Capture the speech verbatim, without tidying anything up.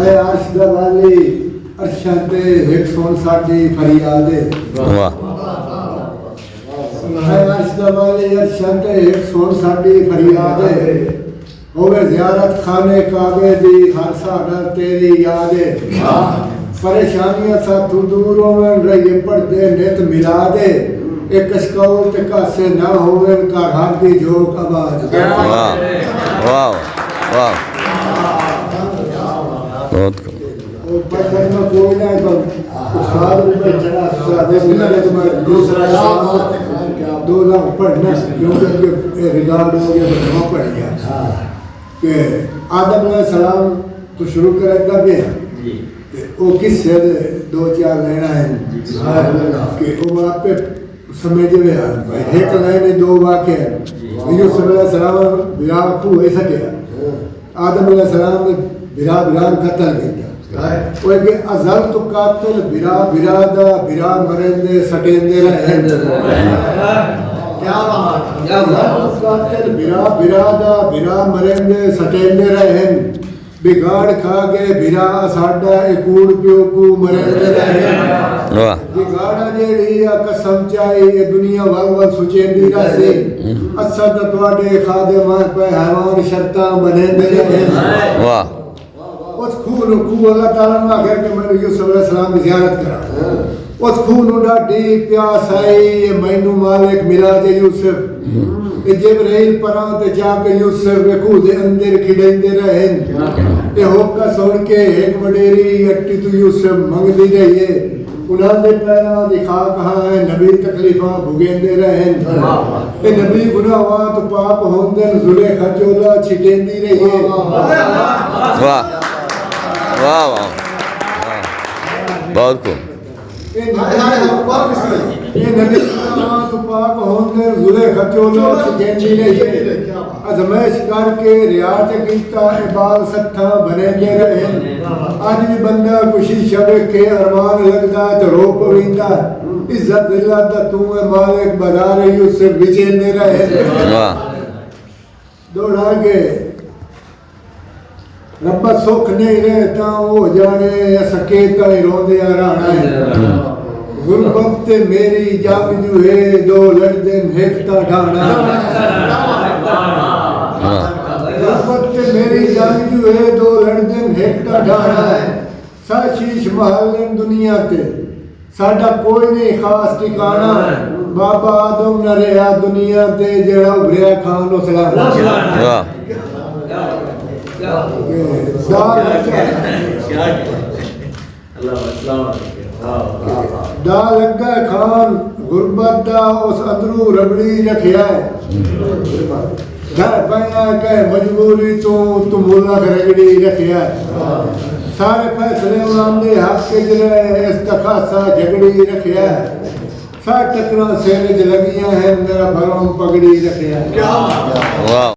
اے عرش دا والی، عرشاں تے ہک سݨ ساݙی فریاد اے۔ واہ۔ اے عرش دا والی، عرشاں تے ہک سݨ ساݙی فریاد اے۔ ہووے زیارت خانے کعبے دی، ہر ساہ نال تیری یاد اے۔ پریشانیاں ساں توں دور ہوون، رہیے پڑھدے نت میلاد اے۔ اے کشکول تے کاسے نہ ہوون، گھر ہر دی جھوک آباد اے۔ واہ، واہ، واہ۔ بہت خوب۔ او پڑھݨ میں کوئی نہ ہے، پر استاد بھی بیٹھا ہے، استاد بھی بیٹھا ہے، تو میں دوسرا سلام، دو لفظ پڑھنا، کیونکہ اگے اے ریکارڈ ہو گیا، تو نہ پڑھ گیا۔ کہ آدم علیہ السلام تو شروع کرے گا بھی ہے۔ تے او قصے دے دو چار لینا ہے کہ او آپ پہ سمجھ میں آ بھائی، ایک لائن ہے، دو واقعے ہیں۔ یوسف علیہ السلام بلا کو ایسا کیا؟ آدم علیہ السلام نے بلا بلا قتل کیتا۔ او کہ ازل تو قاتل بھرا بھرا دا، بھرا مریندے سٹیندے رہے۔ کیا بات ہے، کیا بات ہے۔ ازل تو قاتل بھرا بھرا دا، بھرا مریندے سٹیندے رہے۔ بگاڑ کھا گئے بھرا اساڈا، اے کوڑ پیو کو مریندے رہے۔ واہ۔ بگاڑا جیڑھی آ قسم چائی، اے دنیا ول ول سچیندی رہسی۔ اساں تاں تہاڈے خادم آں، پئے حیوان شرطاں بنیندے رہے۔ واہ۔ اس کھوہ نو، کھوہ اللہ تعالیٰ نے آخر کہ میں یوسف علیہ السلام کی زیارت کرا۔ اس کھوہ نو ڈاڈھی پیاس آئی، اے مینوں مالک ملا جے یوسف۔ اے جبرائیل پراں تے جا کے یوسف دے کھوہ دے اندر کھڈیندے رہن۔ اے حکم سن کے ہک وڈیری اٹی تو یوسف منگدی رہی ہے۔ انہاں دے پیراں دی خاک ہاں، اے نبی تکلیفاں بھگیندے رہن۔ اے نبی گناہاں تو پاک ہوندن، زلیخا چولا چھکیندی رہی ہے۔ واہ، واہ، واہ، واہ۔ بہت خوب۔ اے نبی، اے نبی گناہاں تو پاک ہوندن، زلیخا چولا چھکیندی رہی ہے۔ ازمائش کر کے ریا چ کیتا، اے بال ستھاں بنیندے رہن۔ اج وی بندہ کشی شوق کے ارمان لگدا تے رو پویندا۔ عزت ذلت دا توں اے مالک، بازار یوسف وچیندے رہن۔ واہ۔ دوڑا کے ربا سکھ نہیں رہے تاں او جانے، اساں کے تائیں روندے آ رہنا ہے۔ غربت تے میری جنگ جو ہے، دو لڑدن ہک تاں ڈھانا ہے۔ غربت تے میری جنگ جو ہے، دو لڑدن ہک تاں ڈھانا ہے۔ سا شیش محل ان دنیا تے، ساڈا کوئی نہیں خاص ٹھکانا۔ بابا آدم نہ رہیا دنیا تے، جیڑھا ابھریا کھان اس لانا۔ واہ۔ دا لگا کھان غربت دا، اس اندروں ربڑی رکھیا ہے۔ گھر پیا کہ مجبوری توں، توں ملک رگڑی رکھیا ہے۔ سارے فیصلے انہاں دے حق وچ رہے، اس دا خاصا جھگڑی رکھیا ہے۔ سا ٹکراں سر وچ لگیاں ہیں، میرا بھرم پگڑی رکھیا ہے۔ واہ۔